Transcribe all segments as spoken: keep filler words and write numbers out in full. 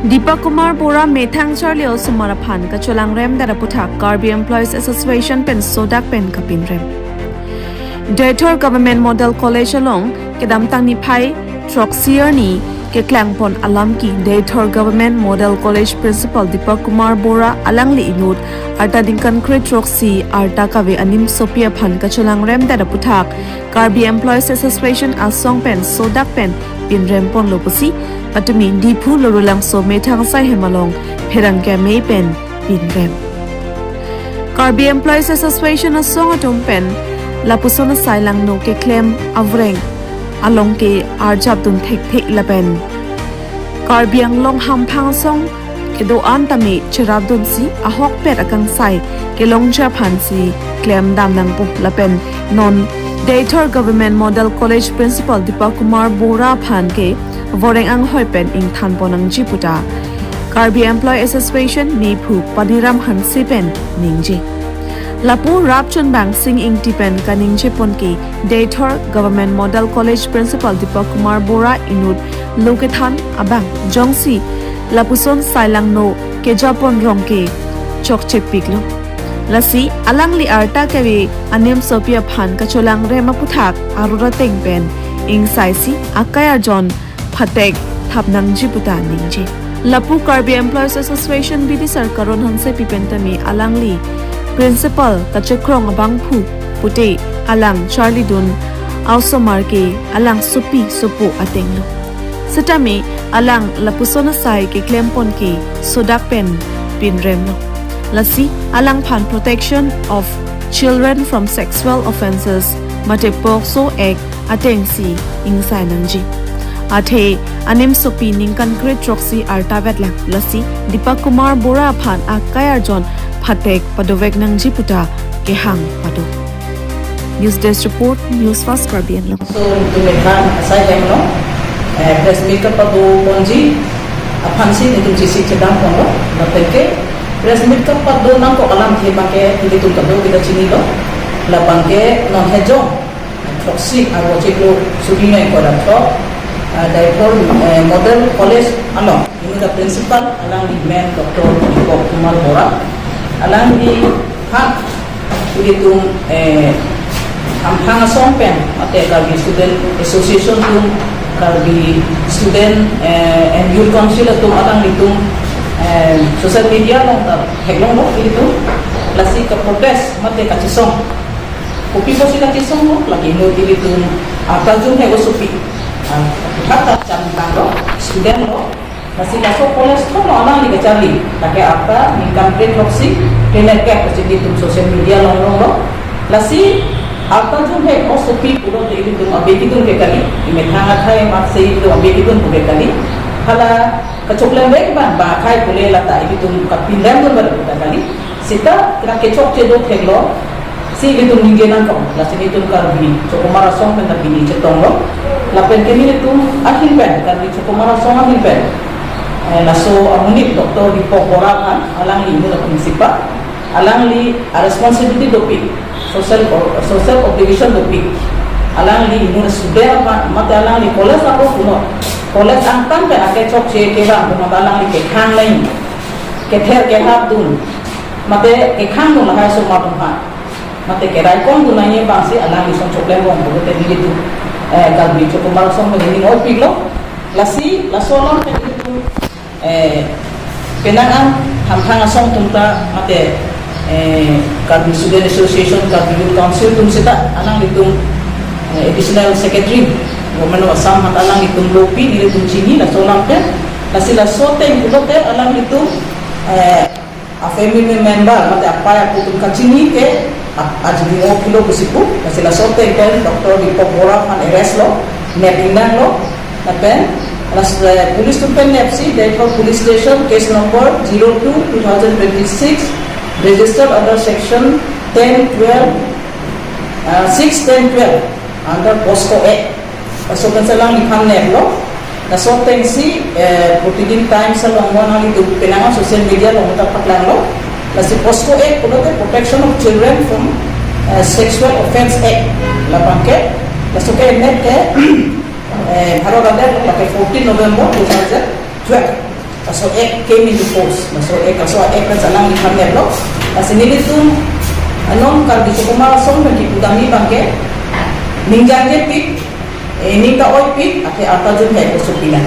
Deepak Kumar Bora methang charli osomar aphan kacholangrem det aputhak Karbi Employees Association pen sodak pen kapinrem. Deithor Government Model College along kedamtang niphai throksi arni keklangpon alam ke Deithor Government Model College Principal Deepak Kumar Bora alangli inut arta ningkan kre throksi arta kave animsopi aphan kacholangrem det aputhak Karbi Employees Association asong pen sodak pen pinrem ponlo pusi patumi Diphu Lorulangso methang asai hem along pherangke amei pen pinrem. Karbi Employees Association asong atum pen lapuson asai langno keklem avoreng along ke arjapdun thekthe lapen Karbi Anglong hamphang asong kedo-an tame cherapdunsi ahokpet akangsai kelongji aphansi klemdam nangpo lapen non Deithor Government Model College Principal Deepak Kumar Bora aphan ke voreng anghoi pen ingthanpon nangji puta Karbi Employee Association mephu Paniram Hanse pen ningje. Lapu rapchunbang Sing Ingti pen kaningjepon ke Deithor Government Model College Principal Deepak Kumar Bora inut lo kethan abang jongsi lapuson asai langno kejapon rong ke chokchepiklo. Lasi alangli arta kave animsopi aphan kacholangrem aputhak arura teng pen ingsaisi akai arjon phatek thap nangji puta ningje. Lapu Karbi Employees Association bidisar Karon Hansepi pen tame alangli principal kachekrong abangphu pute alang charlidun osomar ke alang sopi sopo atenglo. Setame alang lapuson asai keklempon ke sodak pen pinremlo. Lasi alangphan Protection of Children from Sexual Offences mate POCSO Act atengsi ingsai nangji. Athe animsopi ningkan kre throksi arta vetlang, lasi Deepak Kumar Bora aphan akai arjon phatek padovek nangji puta kehang pado. News Desk Report, News Fast Karbi Anglong. So, nelitum methang asai hem along, eh, press meet kapado ponji aphansi nelitum chesik chedam ponlo, lapen ke press meet kapado nangkok alamthe abang ke nelitum kadokave ta chinilo, labang ke non hejong throksi arvo chiklo suri ingkoi ra throk, ah, Deithor, eh, Model College along inut a-principal alangli men Doctor Deepak Kumar Bora, alangliphan ilitum, eh, hamphang asong pen mate Karbi Student Association atum, Karbi Student, eh, and Youth Council atum alanglitum, eh, social media along ta theklonglo ilitum, lasi kaprotest mate kachesong. Kopi pusi kachesonglo, lake inut ilitum arta junghek osopi, ah, thakthak chan tanglo, student lo, lasi laso college thomlo alangli kacharli, lake arta ningkan kre throksi, kre nerkep pusi ilitum social media along longlo. Lasi arta junghek osopi pulote ilitum abe kedun ke kali, imethang akhai mat se ilitum abe kedun ke kali. Hala kachoklem vek abang, bang akhai pule lata ilitum kapinremdun abang ta kali. Seta kena kechokche do theklo, si ilitum ningje nangkok, lasi nelitum Karbi Chokomar Asong pen ta pini chetonglo. Lapen ke nelitum ahin pen, Karbi Chokomar Asong ahin pen, eh, laso amonit Doctor Deepak Bora aphan, alangli inut a-principal, alangli a-responsibility dopik, social, social obligation dopik, alangli inut student aphan, mate alangli college ako puno, college angtan pen akechokche kevang, mate alangli kekhang nangji, kether kehap dun, mate kekhang dun lahai asomar atum aphan, mate keraikom dun nangji abangsi alangli ason choklem bom pulote nelitum, eh, Karbi Chokomar Asong pen ning opiklo. Lasi laso along pen nelitum, eh, penang an hamphang asong atum ta mate, eh, Karbi Student Association, Karbi Youth Council atum seta alanglitum, eh, Additional Secretary Government of Assam aphan alanglitum lopi nelitum chini laso along pen. Lasi laso ateng pulote alanglitum, eh, a-family member mate apai apo atum kachini ke a-, ajili o kilo pusi pu, lasi laso ateng pen Doctor Deepak Bora aphan arrest lo, nep ingnang lo, lapen las-, eh, police atum pen nepsi, Deithor Police Station, case number zero two two thousand twenty-six, registered under section ten twelve, uh, six, ten, twelve, under POCSO Act. Laso pensi alangliphan neplo. Laso atengsi, eh, Pratidin Times along mo nanglitum penang an social media along ta paklanglo. Lasi POCSO Act pulote Protection of Children from, eh, Sexual Offense Act. Labang ke, laso ke net ke, eh, Bharat adet lake fourteen November two thousand twelve. Laso Act came into force. Laso Act, laso Act na alangliphan neplo. Lasi nelitum, ah, non Karbi Chokomar Asong pen kipudamji abangke, ningjangkepik, eh, ning ta-oipik, athe arta jun hai koso pina.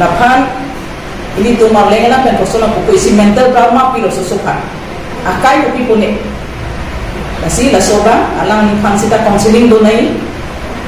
Laphan, ilitum arleng alam pen koson apupu isi mental trauma pilo soso aphan. Akai kopi pone. Lasi laso abang, alangliphan seta counseling donai,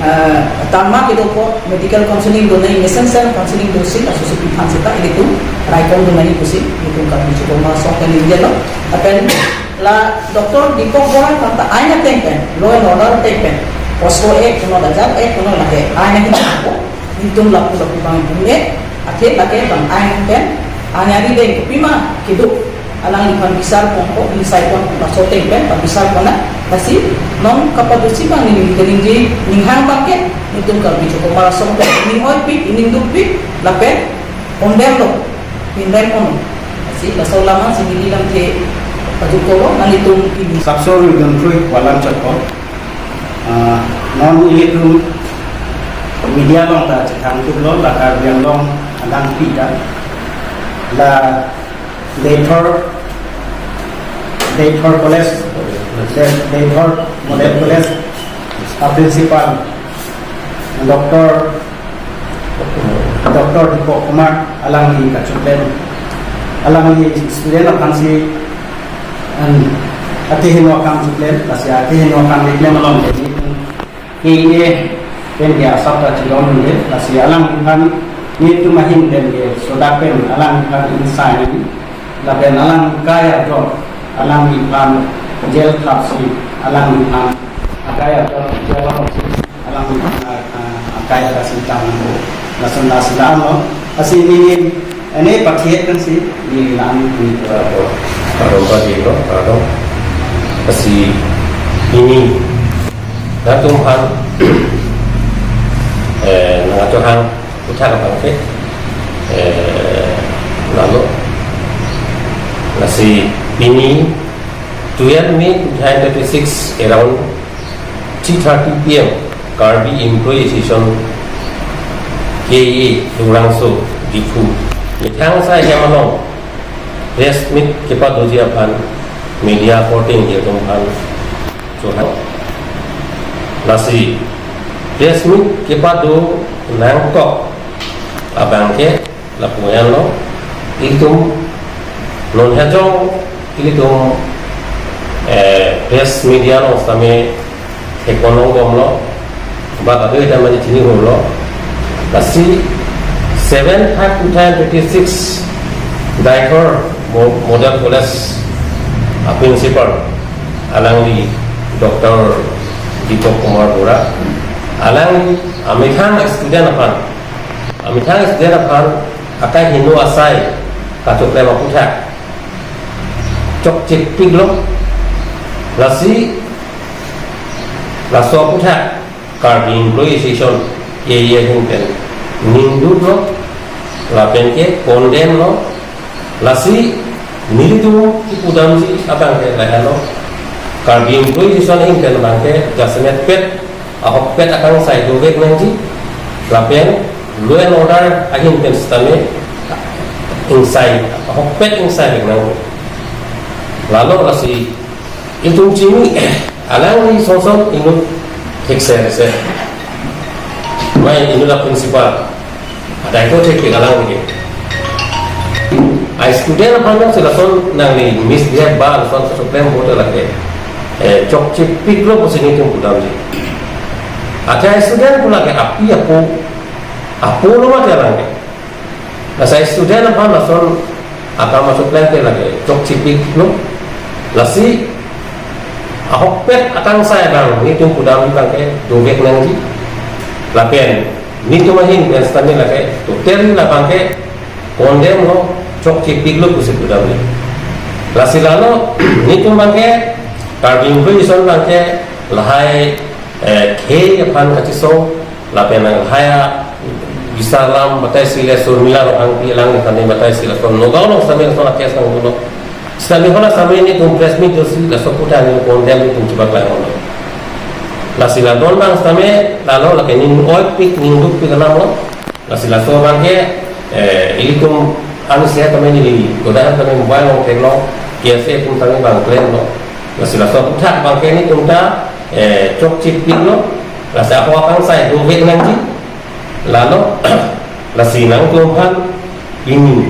eh, tangma kedo apot medical counseling donai, mesen sen counseling dosi, laso sopi aphan seta ilitum raikom donai pusi, ilitum Karbi Chokomar Asong pen ningje lo. Lapen la Doctor Deepak Bora aphan ta ain ateng pen, law and order ateng pen, POCSO Act, Kuno Dajat Act, Kuno lake ain ahin po, ilitum lapu lapu abang itum e, athe lake abang ain pen, ain ari deng kopima kedo, alangliphan bisar pon ko, ingsai pon ko, laso ateng pen pabisar pon na. Lasi non kapadosi abang neli kaningje, ninghang abangke, nelitum Karbi Chokomar Asong pen ning-oipik, ning dukpik, lapen condemn lo, condemn lo. Lasi laso alam si neli lamthe pajut kolo, nanglitum pini. Sapsor ri dun krui walam chot ko. Ah, non ilitum media along ta chethang thulo, la Karbi Anglong adang pita, la Deithor, Deithor College, De-, Deithor Model College a principal Doctor, Doctor Deepak Kumar alangli kachoklem, alangli student aphansi, um, athe heno akam choklem, lasi athe heno akam choklem along ke K A pen ke asap ta chedon unde, lasi alangliphan nelitum ahin pen ke sodak pen alangliphan ingsai, lapen alang akai ajoine, alangliphan jail thapsi, alangliphan akai ajoine jail thapsi, alangliphan, ah, akai ajoine si tang nangpo. Lason lasi la-anlo, lasi neli ane pathiet kan si, neli la-an ni. Kardom pajirlo, kardom. Lasi pini nangtum aphan, eh, nangkachehang aputhak abangke, eh, lalo. Lasi pini twelve May two thousand twenty-six around three thirty P M, Karbi Employee Association, K A, Lumrangso, Diphu, methang asai hem along press meet kepadoji aphan media reporting atum aphan chehang. Lasi press meet kepado nangkok abangke lapu-an lo, ilitum non hajong ilitum, eh, press media along sitame theklong bomlo, ba kado ita mani chini holo. Lasi seven third two thousand twenty-six Deithor Mo-, Model College a principal alangli Doctor Deepak Kumar Bora, alangli amethang student aphan, amethang student aphan akai heno asai kachoklem aputhak chokchepiklo. Lasi laso aputhak Karbi Employee Association, K A ahin pen ningduklo, lapen ke condemn lo. Lasi nelitum kipudamji abangke lahelo, Karbi Employee Association ahin pen abangke jasemet pet, ahokpet akangsai dovek nangji, lapen law and order ahin pen sitame ingsai, ahokpet ingsai vek nangji. Lalo lasi itum chini, alangli song song inut thekser se. Mai inut a principal, adai ko thek alang ni. A student aphan si lason nangli misbehave ba lason sosoklem bote lake, eh, chokchepiklo pusi nelitum pudamji. Athe a student pu lake api apo, apo lo mati alang ke. Lasi student aphan lason akam achoklem ke lake chokchepiklo. Lasi ahokpet akangsai abang nelitum pudam abangke dovek nangji. Lapen nelitum ahin pen sitame lake totally labangke condemn lo, chokchepiklo pusi pudamji. Lasi lalo nelitum abangke Karbi Employee Association abangke lahai, eh, khei aphan kachisong, lapen lahai abisar alam batai si le Surmila Ronghangpi alangliphan batai si lason Nagaon along sitame lason a-case nangdolo. Sitame hala sitame nelitum press meet dosi laso aputhak neli condemn nelitum chibat lai hono. Lasi la don abang sitame lalo lake ning-oipik ningdukpik alam lo. Lasi laso abangke, eh, ilitum Ansi tame neli, udaharon tame mobile along theklong, K S A atum tame bang klemlo. Lasi laso aputhak bang ke nelitum ta, eh, chokche pilo. Lasi ako akangsai dovek nangji. Lalo, lasi nangtum aphan pini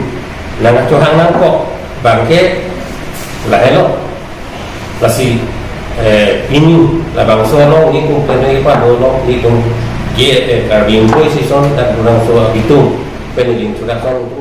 nangkachohang nangkok bang ke lahelo. Lasi, eh, pini labangso along nelitum pen neli padolo, nelitum ke, eh, Karbi Inpoi Sison dan kurang so abitung pen neli introduction